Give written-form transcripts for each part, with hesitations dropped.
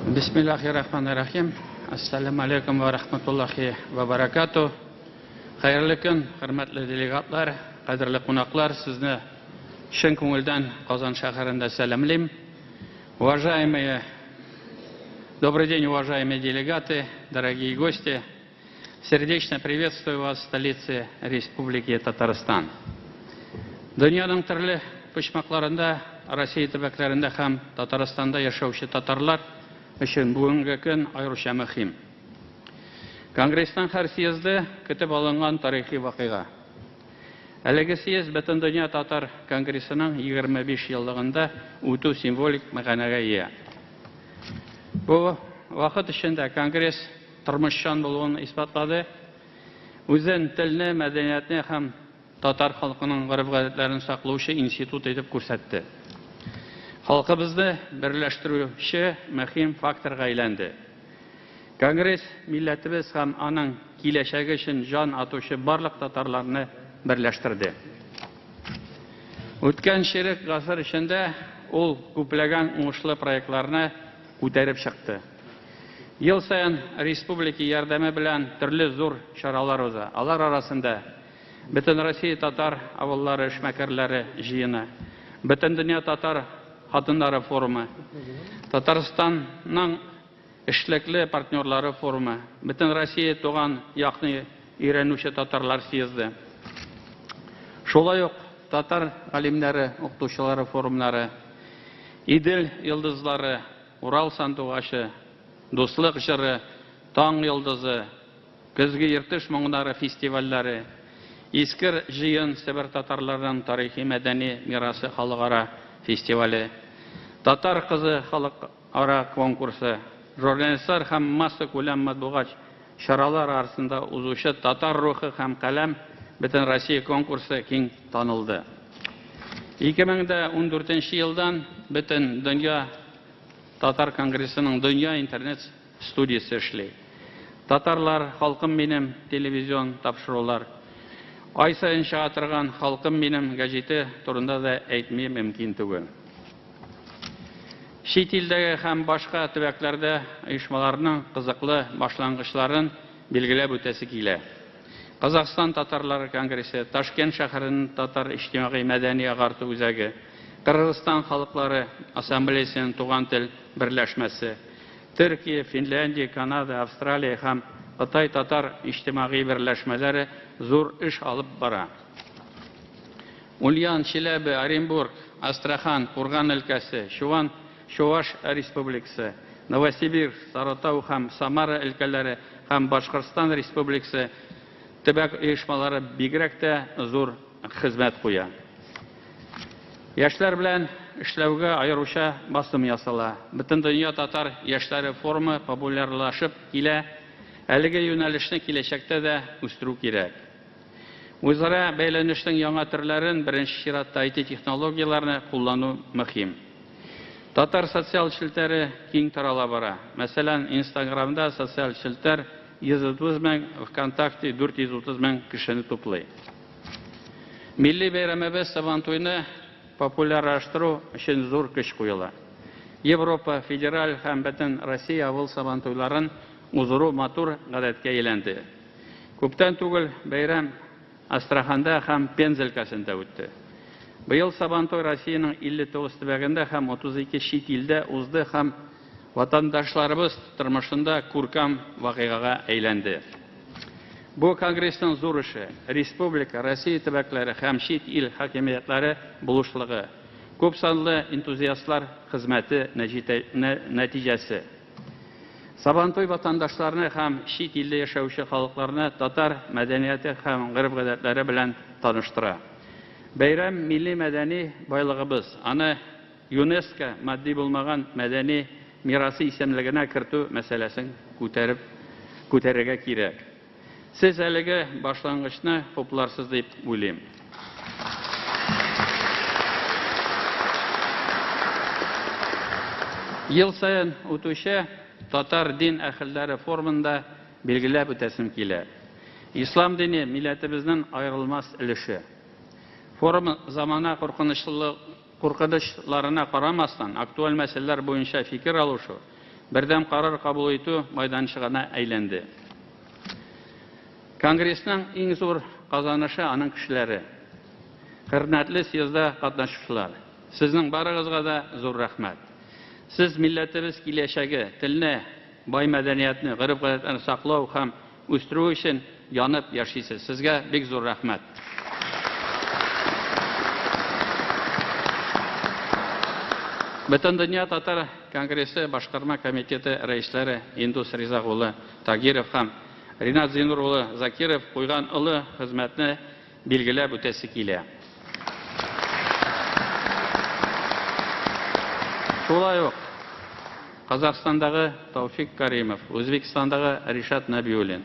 Бисмиллахи рахмани рахим. Ассаламу алейкум ва рахматуллахи ва баракату. Хәерле көн, хөрмәтле делегатлар, кадерле кунаклар, сезне чын күңелдән Казан шәһәрендә сәламлим. Уважаемые, добрый день, уважаемые делегаты, дорогие гости. Сердечно приветствую вас в столице Республики Татарстан. Дөньяның төрле почмакларында, Россия төбәкләрендә һәм Татарстанда яшәүче татарлар өчен бүгенге көн аеруча мөһим. Конгрессның һәр съезды көтеп алынган тарихи вакыйга. Әлеге съезд Бөтендөнья татар конгрессының 25 еллыгында үтү символик мәгънәгә ия. Бу вакыт эчендә конгресс тормышчан булуын исбатлады. Үзен телне, мәдәниятне һәм татар халкының гореф-гадәтләрен саклаучы институт итеп күрсәтте. Халкыбызны берләштерүче мөһим факторга әйләнде. Конгресс милләтебез һәм аның киләчәге өчен җан атучы барлык татарларны берләштерде. Үткән чирек гасыр эчендә ул күпләгән уңышлы проектларны күтәреп чыкты. Ел саен республика ярдәме белән төрле зур чаралар уза. Алар арасында Бөтенроссия татар авыллары эшмәкәрләре җыены, Бөтендөнья татар хатыннары форумы, Татарстанның эшлекле партнерлары форумы, Бөтенроссия туган якны өйрәнүче татарлар съезды. Шулай ук татар галимнәре, укытучылары форумнары, Идел йолдызлары, Урал сандугачы, Дуслык җыры, Таң йолдызы, Көзге Иртыш моңнары фестивальләре, Искер җыен себер татарларының тарихи-мәдәни мирасы халыкара фестивале, Татар кызы халыкара конкурсы, журналистлар һәм массакүләм матбугат чаралар арасында узучы Татар рухы һәм каләм Бөтенроссия конкурсы киң танылды. 2014 елдан Бөтендөнья татар конгрессының Дөнья интернет студиясе эшли. Татарлар, халкым минем телевизион тапшырулар. Ай саен чыга торган Халкым минем гәҗите турында да әйтми мөмкин түгел. Чит илдәге һәм башка төбәкләрдә оешмаларның кызыклы башлангычларын билгеләп үтәсе килә. Казахстан татарлары конгрессы, Ташкент шәһәренең татар иҗтимагый мәдәни агарту үзәге, Кыргызстан халыклары ассамблеясының Туган тел берләшмәсе, Төркия, Финляндия, Канада, Австралия һәм Кытай татар иҗтимагый берләшмәләре зур эш алып бара. Ульян, Чиләбе, Оренбург, Астрахан, Курган өлкәсе, Чуван, Чуваш Республикасы, Новосибирск, Сарытау һәм Самара өлкәләре һәм Башкортстан Республикасы төбәк оешмалары бигрәк тә зур хезмәт куя. Яшьләр белән эшләүгә аеруча басым ясала. Бөтендөнья татар яшьләре форумы популярлашып килә. Әлеге юнәлешне киләчәктә дә үстерү кирәк. Үзара бәйләнешнең яңа төрләрен, беренче чиратта IT-технологияләрне куллану мөһим. Татар социаль челтәре киң тарала бара. Мәсәлән, Инстаграмда социаль челтәр 130 мең, ВКонтакте 430 мең кешене туплый. Милли бәйрәмебез Сабантуйны популярлаштыру өчен зур көч куела. Европа, федераль һәм бөтен Россия авыл Сабантуйларын уздыру матур гадәткә әйләнде. Күптән түгел бәйрәм Астраханда һәм Пенза өлкәсендә үтте. Быел Сабантуй Россиянең 59 төбәгендә һәм 32 чит илдә узды һәм ватандашларыбыз тормышында күркәм вакыйгага әйләнде. Бу конгрессның зур эше, республика, Россия төбәкләре һәм чит ил хакимиятләре булышлыгы, күп санлы энтузиастлар хезмәте нәтиҗәсе. Сабантуй ватандашларны һәм чит илдә яшәүче халыкларны татар мәдәнияте һәм гореф-гадәтләре белән таныштыра. Бәйрәм милли мәдәни байлыгыбыз, аны ЮНЕСКО матди булмаган мәдәни мирасы исемлегенә кертү мәсьәләсен күтәреп күтәрергә кирәк. Сез әлеге башлангычны хупларсыз дип уйлыйм. Ел саен үтүче татар дин әһелләре форумында билгеләп үтәсем килә. Ислам дине милләтебезнең аерылмас өлеше. Форум замана куркынычларына карамастан, актуаль мәсьәләләр буенча фикер алышу, Бердәм карар кабул итү майданчыгына әйләнде. Конгрессның иң зур казанышы аның кешеләре. Хөрмәтле съездда катнашучылар, сезнең барыгызга да зур рәхмәт. Сез милләтебез киләчәге, телне, бай мәдәниятне, гореф-гадәтләрне саклау һәм үстерү өчен янып яшисез. Сезгә бик зур рәхмәт. Бөтендөнья татар конгрессы башкарма комитеты рәисләре Индус Риза улы Тагиров һәм Ринат Зинур улы Закиров куйган олы хезмәтне билгеләп үтәсе килә. Шулай ук Казахстандагы Тауфик Каримов, Үзбекстандагы Ришат Набиуллин,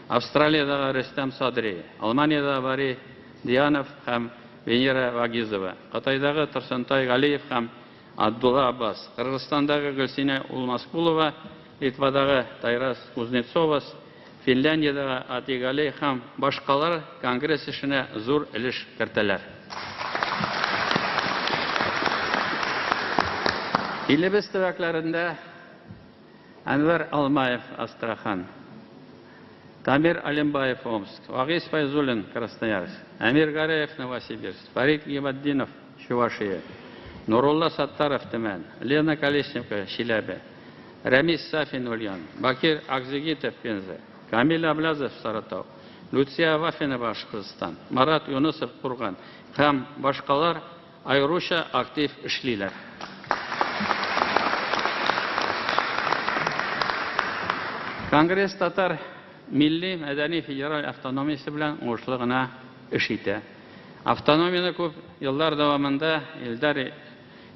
Австралиядагы Рөстәм Садри, Алманиядагы Бари Дианов һәм Венера Вагизова, Кытайдагы Торсынтай Галиев һәм Абдулла Аббас, Кыргызстандагы Гөлсинә Улмаскулова, Литвадагы Тайрас Кузнецовас, Финляндиядагы Ати Гали һәм башкалар конгресс эшенә зур өлеш кертәләр. Илебез төбәкләрендә Әнвәр Алмаев, Астрахан, Тамир Алимбаев, Омск, Вагиз Файзуллин, Красноярск, Әмир Гарәев, Новосибирск, Фарид Гибатдинов, Чувашия, Нурулла Саттаров, Төмән, Лена Колесникова, Чиләбе, Рәмис Сафин, Ульян, Бакир Акзигитов, Пенза, Камил Аблязов, Саратау, Люция Вафина, Башкортстан, Марат Юнысов, Курган һәм башкалар аеруча актив эшлиләр. Конгресс татар милли мәдәни федераль автономиясе белән уңышлы гына эш итә. Автономияне күп еллар дәвамында Илдар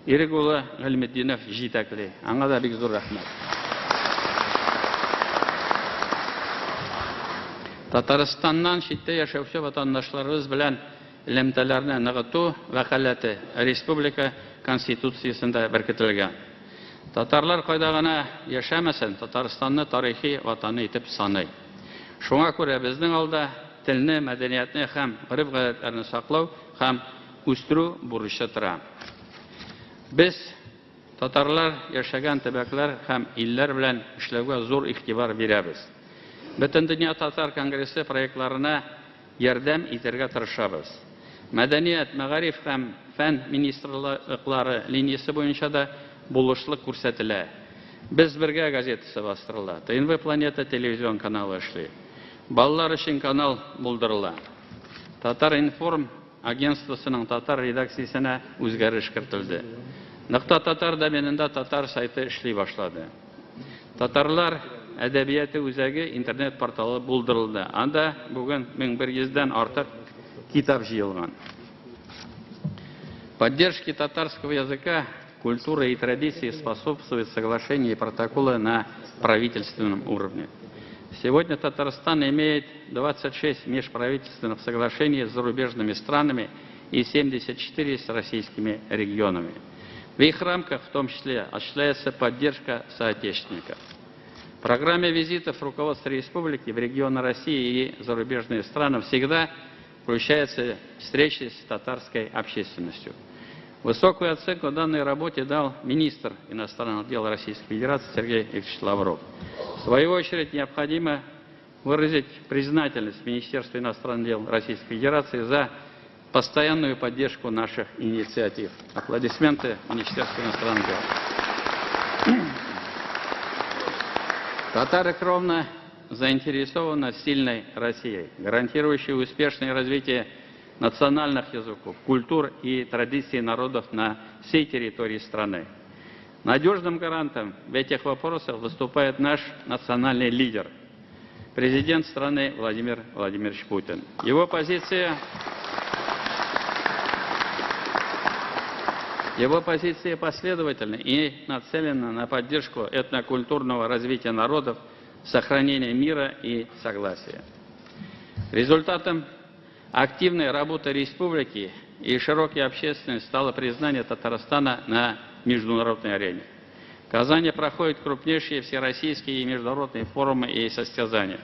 Ирек улы Гыйльметдинов җитәкли. Аңа да бик зур рәхмәт. Татарстаннан читтә яшәүче ватандашларыбыз белән элемтәләрне ныгыту вәкаләте республика Конституциясендә беркетелгән. Татарлар кайда гына яшәмәсен, Татарстанны тарихи ватаны итеп саный. Шуңа күрә безнең алда телне, мәдәниятне һәм гореф-гадәтләрне саклау һәм үстерү бурычы тора. Без татарлар яшәгән төбәкләр һәм илләр белән эшләүгә зур игътибар бирәбез. Бөтендөнья татар конгрессы проектларына ярдәм итәргә тырышабыз. Мәдәният, мәгариф һәм фән министрлыклары линиясе буенча да булышлык күрсәтелә. Без бергә газетасы бастырыла, ТНВ Планета телевизион каналы эшли. Балалар өчен канал булдырыла. Татар-информ агентствосының татар редакциясенә үзгәреш кертелде. Нокта татар доменында татар сайты эшли башлады. Татарлар әдәбияты үзәге интернет порталы булдырылды. Анда бүген 1100дән артык китап җыелган. Поддержке татарского языка, культуры и традиции способствуют соглашения и протоколы на правительственном уровне. Сегодня Татарстан имеет 26 межправительственных соглашений с зарубежными странами и 74 с российскими регионами. В их рамках в том числе осуществляется поддержка соотечественников. В программе визитов руководства республики в регионы России и зарубежные страны всегда включаются встречи с татарской общественностью. Высокую оценку данной работе дал министр иностранных дел Российской Федерации Сергей Викторович Лавров. В свою очередь необходимо выразить признательность Министерству иностранных дел Российской Федерации за постоянную поддержку наших инициатив. Аплодисменты Министерству иностранных дел. Татары кровно заинтересованы в сильной России, гарантирующей успешное развитие национальных языков, культур и традиций народов на всей территории страны. Надежным гарантом в этих вопросах выступает наш национальный лидер, президент страны Владимир Владимирович Путин. Его позиция последовательна и нацелена на поддержку этнокультурного развития народов, сохранение мира и согласия. Результатом активной работы республики и широкой общественности стало признание Татарстана на международной арене. В Казани проходят крупнейшие всероссийские и международные форумы и состязания.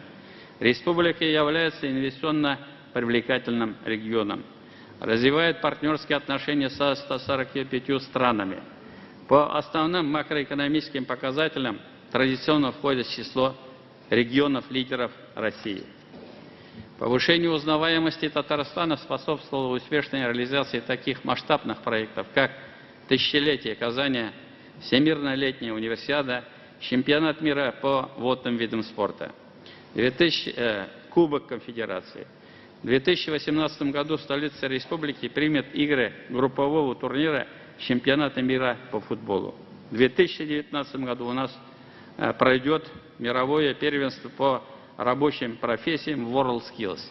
Республика является инвестиционно привлекательным регионом. Развивает партнерские отношения со 145 странами. По основным макроэкономическим показателям традиционно входит в число регионов-лидеров России. Повышению узнаваемости Татарстана способствовало успешной реализации таких масштабных проектов, как «Тысячелетие Казани», Всемирная летняя универсиада, Чемпионат мира по водным видам спорта, Кубок Конфедерации. В 2018 году столица республики примет игры группового турнира Чемпионата мира по футболу. В 2019 году у нас пройдет мировое первенство по рабочим профессиям WorldSkills,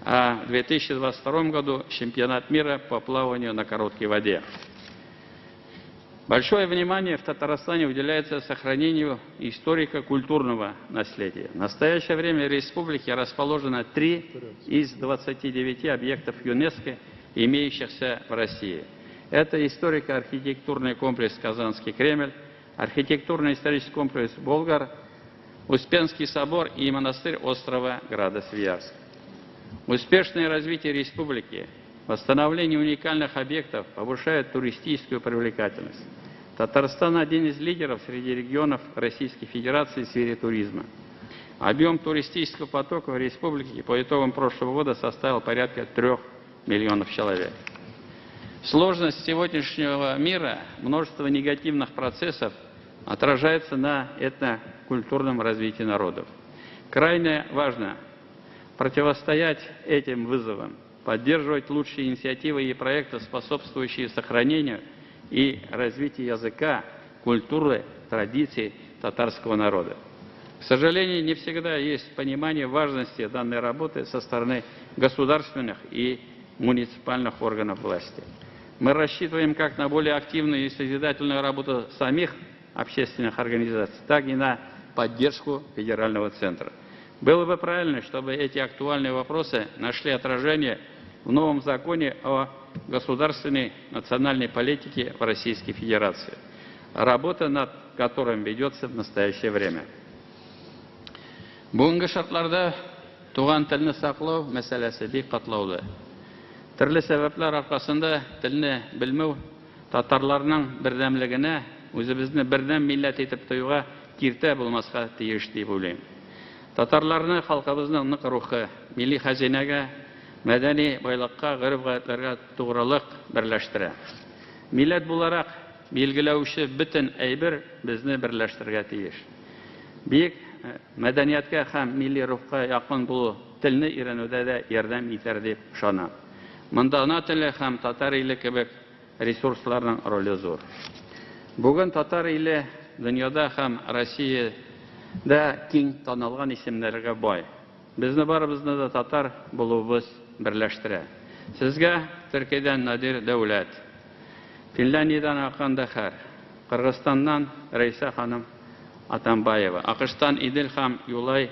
а в 2022 году чемпионат мира по плаванию на короткой воде. Большое внимание в Татарстане уделяется сохранению историко-культурного наследия. В настоящее время в республике расположено 3 из 29 объектов ЮНЕСКО, имеющихся в России. Это историко-архитектурный комплекс «Казанский Кремль», архитектурно-исторический комплекс «Болгар», Успенский собор и монастырь острова Града Свияжск. Успешное развитие республики, восстановление уникальных объектов повышает туристическую привлекательность. Татарстан один из лидеров среди регионов Российской Федерации в сфере туризма. Объем туристического потока в республике по итогам прошлого года составил порядка 3 миллионов человек. Сложность сегодняшнего мира, множество негативных процессов отражается на этнокультурном развитии народов. Крайне важно противостоять этим вызовам, поддерживать лучшие инициативы и проекты, способствующие сохранению и развитию языка, культуры, традиций татарского народа. К сожалению, не всегда есть понимание важности данной работы со стороны государственных и муниципальных органов власти. Мы рассчитываем как на более активную и созидательную работу самих общественных организаций, так и на поддержку федерального центра. Было бы правильно, чтобы эти актуальные вопросы нашли отражение в новом законе о государственной национальной политике в Российской Федерации, работа над которым ведется в настоящее время. Бүгенге шартларда туган телне саклау мәсьәләсе бик катлаулы. Төрле сәбәпләр аркасында телне белмәү татарларның бердәмлегенә, үзебезне бердәм милләт итеп тоюга киртә булмаска тиеш дип уйлыйм. Татарларны халкыбызның нык рухы, милли хәзинәгә, мәдәни байлыкка, гореф-гадәтләргә тугрылык берләштерә. Милләт буларак билгеләүче бөтен әйбер безне берләштерергә тиеш. Бик мәдәнияткә һәм милли рухка якын булу телне өйрәнүдә дә ярдәм итәр дип ышанам. Монда ана теле һәм татар иле кебек ресурсларның роле зур. Бүген татар иле дөньяда һәм Россиядә киң танылган исемнәргә бай. Безне барыбызны да татар булуыбыз берләштерә. Сезгә Төркиядән Надир Дәүләт, Финляндиядән Акан Дахар, Кыргызстаннан Рәйсә ханым Атамбаева, АКШтан Идел һәм Юлай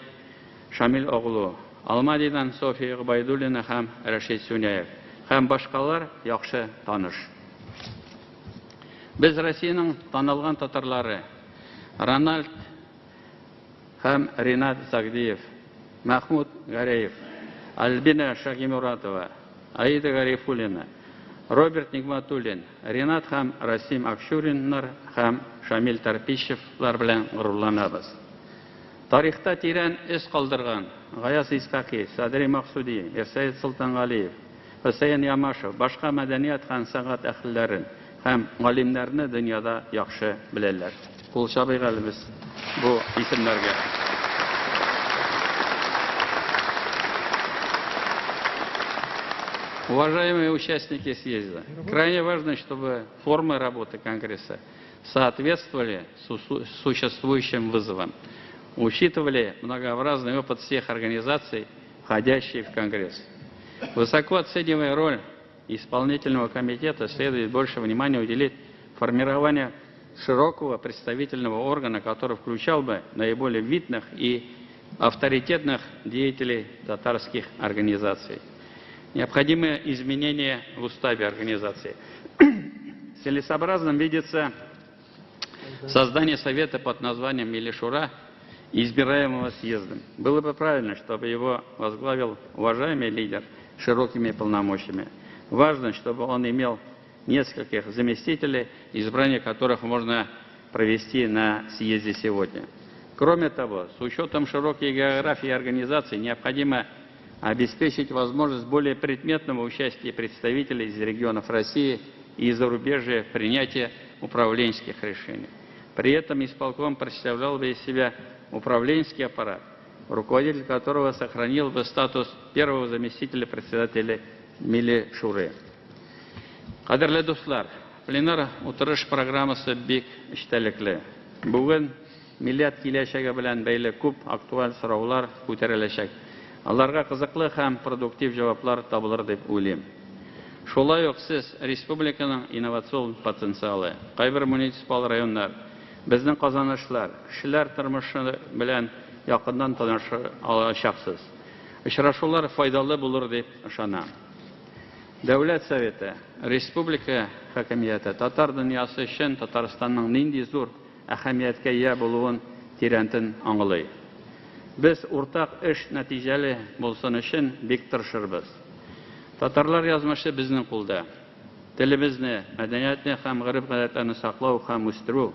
Шамил оглу, Алмадидан София Гобайдуллина һәм Рәшит Сюняев һәм башкалар яхшы таныш. Без Россиянең танылган татарлары Рональд һәм Ринат Сагдиев, Махмуд Гареев, Альбина Шагимуратова, Аида Гарифуллина, Роберт Нигматуллин, Ринат һәм Расим Акчуриннар һәм Шамил Тарпищевлар белән горурланабыз. Тарихта тирән эз калдырган Гаяз Исхаки, Садри Максуди, Ирсәет Солтангалиев, Хөсәен Ямашев, башка мәдәният һәм сәнгать әһелләрен һәм галимнәрне дөньяда яхшы беләләр. Кул чабыйк әле без бу исемнәргә. Уважаемые участники съезда, крайне важно, чтобы формы работы Конгресса соответствовали существующим вызовам, учитывали многообразный опыт всех организаций, входящих в Конгресс. Высоко оценивая роль исполнительного комитета, следует больше внимания уделить формированию широкого представительного органа, который включал бы наиболее видных и авторитетных деятелей татарских организаций. Необходимы изменения в уставе организации. Целесообразным видится создание совета под названием Милли Шура, избираемого съездом. Было бы правильно, чтобы его возглавил уважаемый лидер с широкими полномочиями. Важно, чтобы он имел нескольких заместителей, избрание которых можно провести на съезде сегодня. Кроме того, с учетом широкой географии организации необходимо обеспечить возможность более предметного участия представителей из регионов России и зарубежья в принятии управленческих решений. При этом исполком представлял бы из себя управленческий аппарат, руководитель которого сохранил бы статус первого заместителя председателя Милли Шуры. Кадерле дуслар, пленар утырыш программасы бик эчтәлекле. Бүген милләт киләчәге белән бәйле күп актуаль сораулар күтәреләчәк. Аларга кызыклы һәм продуктив җаваплар табылыр дип уйлыйм. Шулай ук сез республиканың инновацион потенциалы, кайбер муниципаль районнар, безнең казанышлар, кешеләр тормышы белән якыннан таныша алачаксыз. Очрашулар файдалы булыр дип ышанам. Дәүләт Советы, республика хакимияте татар дөньясы өчен Татарстанның нинди зур әһәмияткә ия булуын тирәнтен аңлый. Без уртак эш нәтиҗәле булсын өчен бик тырышырбыз. Татарлар язмышы безнең кулда. Телебезне, мәдәниятне һәм гореф-гадәтләрне саклау һәм үстерү,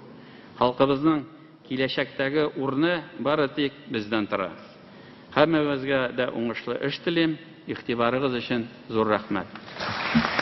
халкыбызның киләчәктәге урыны бары тик бездән тора. Һәммәбезгә дә уңышлы эш телим, игътибарыгыз өчен зур рәхмәт.